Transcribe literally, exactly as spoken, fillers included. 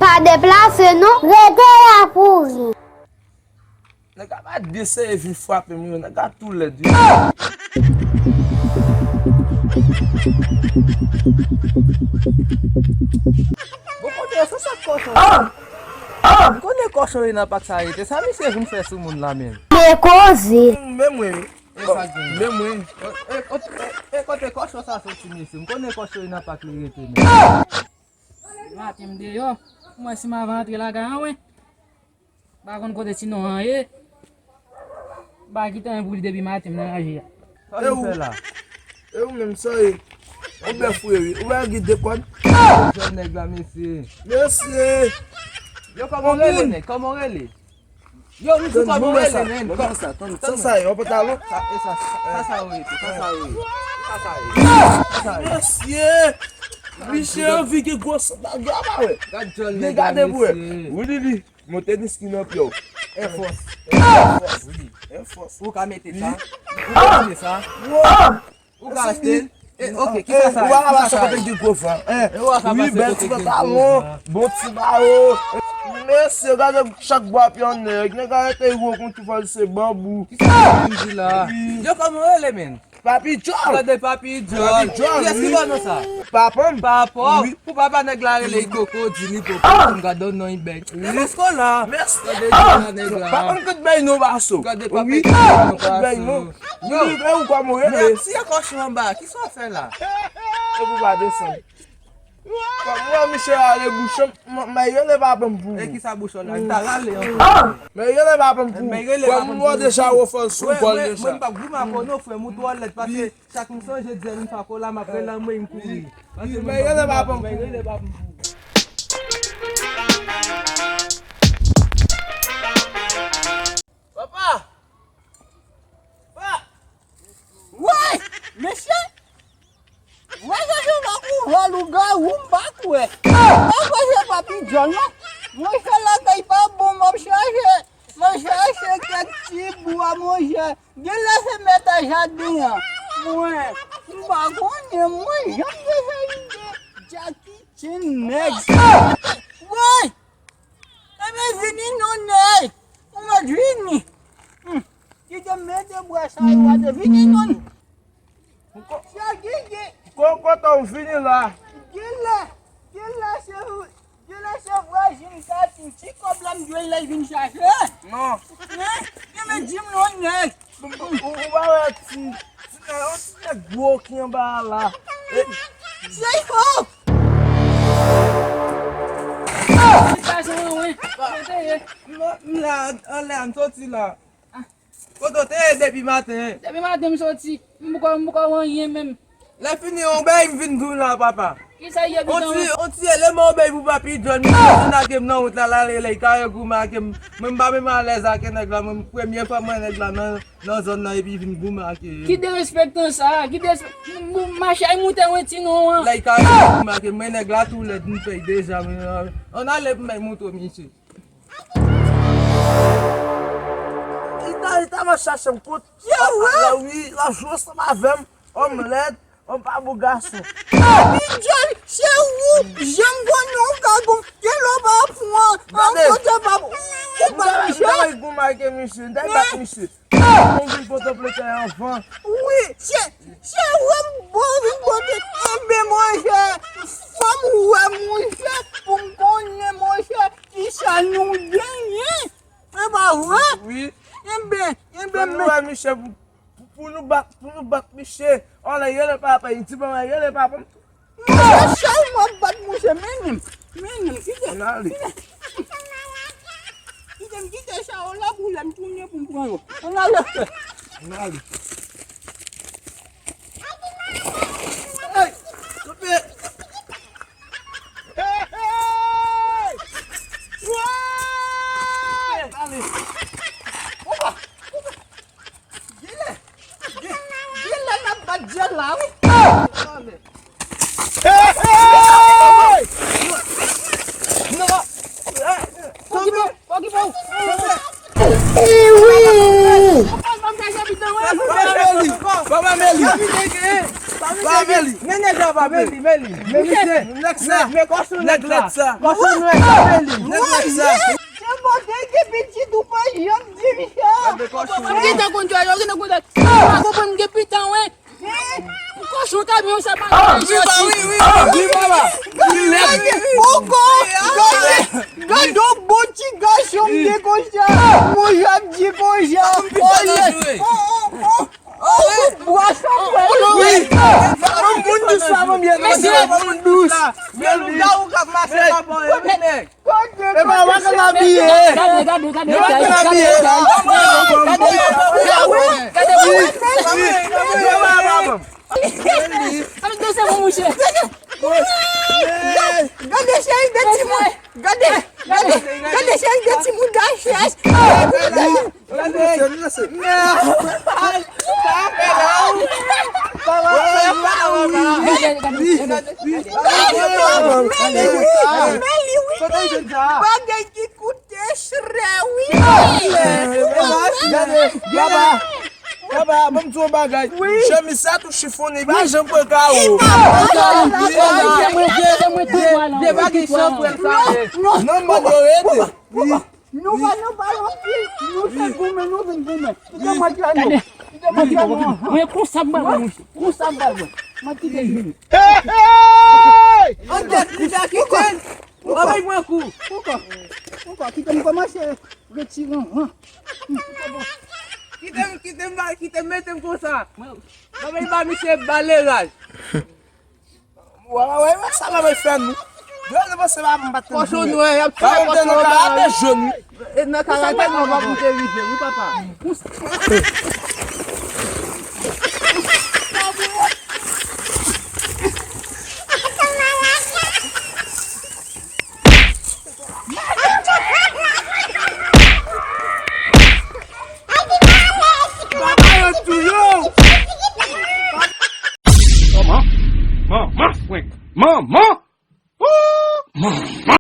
Pa deplase non, rete la pouri. Nèg la pa byen serye vin frape m, yo, nèg la tou lèd, wi. Bon, kote yo, se sa k kòchon? M konnen kòchon Lina Park sa rete. Sa misye vin fè sou moun la menm? Men koze. Men mwen, wi. E sa k gen? Men mwen. E, e, e, e kote kòchon sa soti, mesye? M konnen kòchon Lina Park li rete, men. Maten m deyò, m wè si m ava antre lakay an, wi. M pa konn kote Sinon an ye. M pa kite anyen pou li depi maten m nan ranje a. Sa w vin fè la? E ou menm, sa ye? Ou bèf ou ye, wi. Ou wè gen de kòd? Jèn nèg la, mesye. Mesye! Yo, kòman w rele, nèg? Kòman w rele? Yo, misye, kòman w rele, men? Sa, sa, sa, sa, yo, pantalon. Sa, e sa, sa, sa, sa, w rele, sa, sa, w rele. Sa, sa, w rele. Sa, sa, w rele. Mesye! Misye anvi gen gwo san bagay, pa wè. Gad jòl nèg la, mesye. Wi, li, li. Monte diski nan pye w. Air Force. Air Force. Wi. Air Force. Ou ka mete sa. Ou ka mete sa. Ou ka achte l. E, ok, kisa sa ye? Ou pa ka pase kote gen gwo van. Wi, bèl ti pantalon, bon ti bawo. Mesye, gade chak bwa pye yon nèg. Nèg la rete gwo konn ki fè l se banbou. Kisa w vin di la? Yo, kòman w rele, men? Papi Djòl. Gade Papi Djòl. Papi Djòl, wi. Kiyès ki ba w non sa? Papa m. Papa w? Wi. Pou papa nèg la rele li Koko, di li Koko, m gade w non, li bèk. Wi. Lesko la. Mèsi. Gade nèg la. Papa m kout bay non, baso. Gade Papi Djòl non, baso. Yo, e ou kòman w rele? Mèsi, e kòchon anba. Kisa w fè la? E pou pa desann. Kòm mwen, misye ale bouchon, m, m, men rele papa m pou ou. E kisa bouchon la? Li t al ale ankò. Men rele papa m pou ou. Men rele papa m pou ou. Kòm mwen deja wè fò sou kòl deja. Mwen, mwen, mwen pa goumen ak ou non, frè m, ou twò lèd, paske chak m sonje di m fako la, m ap rele anmwey m kouri. Paske men rele papa m pou ou. Men rele papa m pou ou. Papa! Pa! Woy! Mesye! Mwen chache pa kou vòl ou gawou m pa kwè. Pa kwè se Papi Djòl non. Mwen fè lakay pa bon m ap chache. Mwen chache kèk ti bwa monchè. Genlè se mèt a jaden an. Mwen, m pa konnen mwen janm te fè ide. Jackie Chan nèg. Woy! Ebyen vini non nèg. Ou mèt vini. Hmm. Kite m mete bwa sa yo ate vini non. Sa Gigi. Kòkòt ou vini la. Genlè, genlè se, genlè se vwazin Katin ti kòb la m jwenn lè l vin chache. Non. Men, men di m non nèg. Ou, ou, ou pa wè ti, ti nèg, yon ti nèg gwo ki anba a la. E, Jeyfo! Ki sa se mwen, wi? Kote ye? M, m la, anlè a, m soti la. Kote w te ye depi maten? Depi maten m soti. M poko, m poko wè anyen menm. Lè fini, yon bèy m vin di w la, papa. Kisa ye, bidon? On ti, on ti eleman yon bèy pou Papi John. Li vin ake m nan wout la, l ale lè kare goumen ake m. Mwen, m pa menm alèz ake nèg la. Mwen, premye fwa m wè nèg la nan, nan zòn nan, epi vin goumen ake. Ki derespektan sa? Ki derespe-, m, m, machay moute wen ti non an. Lè kare goumen ake m, mwen nèg la tou lèd, m pèy deja, men, ann ale pou m bay moto misye. Li ta, li ta va chache m kot. Wi, l ap jwe ansanm avè m. Òm lèd, òm pa bon gason. Bidjòl, se ou, janm konnen ou ka gon, gen lè w pa pran, an kote pa, ou pa jwe. M ta bay goumen ake misye, m ta bat misye. Mwen vin pote plete anvan. Wi, se, se ou m bon vin pote. Enben, monchè, fò m wè, monchè, pou m konnen, monchè, kisa nou genyen. E pa vre? Wi. Enben, enben, fò nou wè misye pou, pou, pou nou bat, pou nou bat misye. Anlè, rele papa, li di, "Manman, rele papa m." Mwen se chal m ap bat mouche, mennen m, mennen m, kite. Ann ale. Kite m, kite chal la pou lè m tounen pou m pran yo. Ann ale. Ann ale. Hey! Kanpe! Hey! Hey! Ale. Opa! Opa! Genlè, gen, genlè n ap bat dyèl la, wi. Hey, hey! Non, non. Okipe w, okipe w. Papa Meli, papa Meli. Papa Meli. Men li, men li. Men misye. Nèg sa. Men kòchon nèg sa. Kòchon nèg sa, men li. Nèg sa. Se mande gen pitit ou pa janm dirije. Mwen gentan konn jwayo, gentan konn jwayo. Mwen pa konprann gen pitan, wi. Kòchon kamyon sa pa. Wi, ba, wi, wi, wi, baba. Wi, nèg. Poko. Gade, gade yon bon ti gason m te konsa. Mwen ap di konsa. Olè. Oh, oh, oh. Oh, bwa sa fè. Wi. Yon moun dous la, manmi. Yon moun dous. Men lougawou k ap mache nan bò yo, wi, nèg. E pa, w pa konn abiye. Gade, gade, gade, gade, gade, gade, gade, gade, gade, gade, gade, gade, cheri de timoun. Gade, gade, gade, gade, cheri de timoun, gade, cheri. Gade, gade, gade. Bagay ki koute chè, wi. Gade, baba. Baba, ban m di w yon bagay. Wi. Chemiz sa tou chifonnen, li pa janm pran kawo. Li pa pran kawo. Li pa pran kawo. Li pa pran kawo. Li pa pran kawo. Non, non, non, rete. Nou pa nan bal anpil, nou se goumen, nou vin goumen. Kite mwen di a nou. Kite mwen di a nou. Mwen konsa m pral mwen, konsa m pral mwen. Mwen kite vini. Hey, hey! Antèt, kite, kite. Anbay mwen kou. Poukò? Poukò? Kite m kòmanse retire an. Kite m, kite m, kite m mete m konsa. Anbay ba misye baleraj. Wè, wè, wè, sa la bay fè nou. Yo, nou panse pa m pa t konn kòchon nwè, y ap fè kòchon nan karate jòn, wi. E nan karate, nou pa pou te rive, wi, papa. Papa, yo touye w. Manman, manman, frenk, manman, ooh, manman.